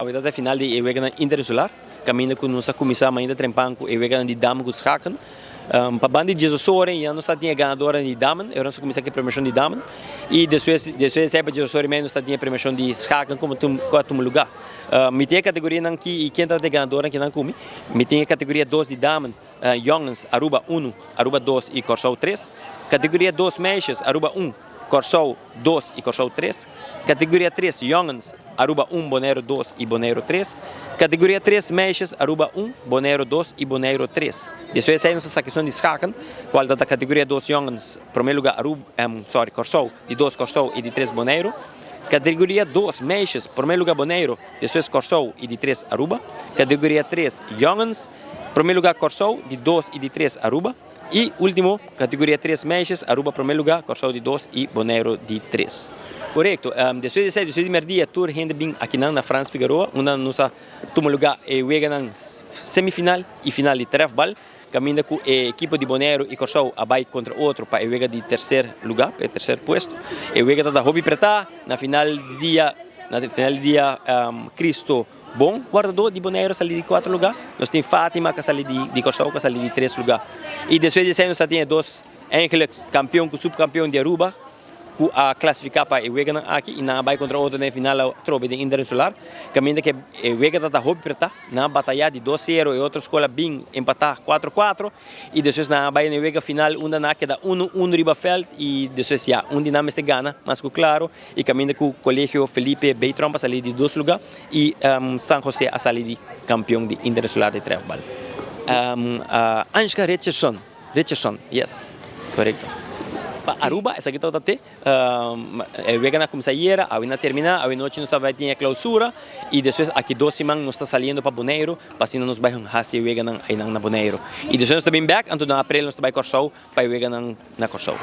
Awe ta e final di e weganan interinsular, kaminda ku nos a kuminsá mainta trempan ku e weganan di dame ku schaken. Pa banda di diesdos ora ya nos ta tin e ganadornan di damen, e ora nos a kuminsá ku e premiashon di damen i despues despues di esei pa diesdos ora i mei nos ta tin e premiashon di schaken komo ku a tuma lugá. Mi tin e kategorianan ki i ken ta e ganadornan kinan ku mi. Mi tin e kategoria dos di damen, Jongens, Aruba unu, Aruba dos i Kòrsou tres. Kategoria dos meisjes, Aruba un, Kòrsou dos i Kòrsou tres. Kategoria tres Jongens, Aruba un, Boneiru dos i Boneiru tres. Kategoria tres Meisjes, Aruba un, Boneiru dos i Boneiru tres. Despues esei nos ta saka esun di schaken, kual ta ta kategoria dos Jongens, promé lugá Aruba, sorry, Kòrsou, di dos Kòrsou i di tres Boneiru. Kategoria dos Meisjes, promé lugá Boneiru, despues Kòrsou i di tres Aruba. Kategoria tres Jongens, promé lugá Kòrsou, di dos i di tres Aruba. Y ultimo, categoria tres meisjes, Aruba prome lugar, Corsou di dos y Boneiro di tres. Corecto. Despues di esey, despues di merdia, tur hende bin akinan na Frans Figaroa, unda nos a tuma lugar e weganan semifinal y final di trefbal, caminda cu e ekipo di Boneiro y Corsou a bay contra otro pa e wega di tercer lugar, pa e tercer puesto. E wega tabata hopi preta, na final di dia, na final di dia Cristo Bon wardadó di Boneiru a sali di kuater lugá. Nos tin Fatima ku a sali di di Kòrsou ku a sali di tres lugá. I despues di esei nos ta tin e dos eigenlijk kampion ku supkampion di Aruba ku a klasifiká pa e weganan aki i nan a bai kontra otro den e final atrobe den Interinsular. Kaminda ku e wega ta ta hopi pretá. Nan a batayá di dos sero e otro skol a bin empatá kuatro kuatro. I despues nan a bai na e wega final unda nan a keda unu unu riba vèlt i despues ya un di nan mester gana mas ku klaro i kaminda ku Colegio Felipe B. Tromp a sali di dos luga i San Jose a sali di kampion di Interinsular di trèfbal. Anshka Richardson, Richardson, yes, korekto. Pa Aruba esaki tabata te. E weganan a kuminsá ayera, awe nan a terminá, awe nochi nos ta bai tin e klausura i despues aki dos siman nos ta saliendo pa Boneiru pa asina nos bai hasi e weganan einan na Boneiru. I despues nos ta bin bèk, anto na aprel nos ta bai Kòrsou pa e weganan na Kòrsou.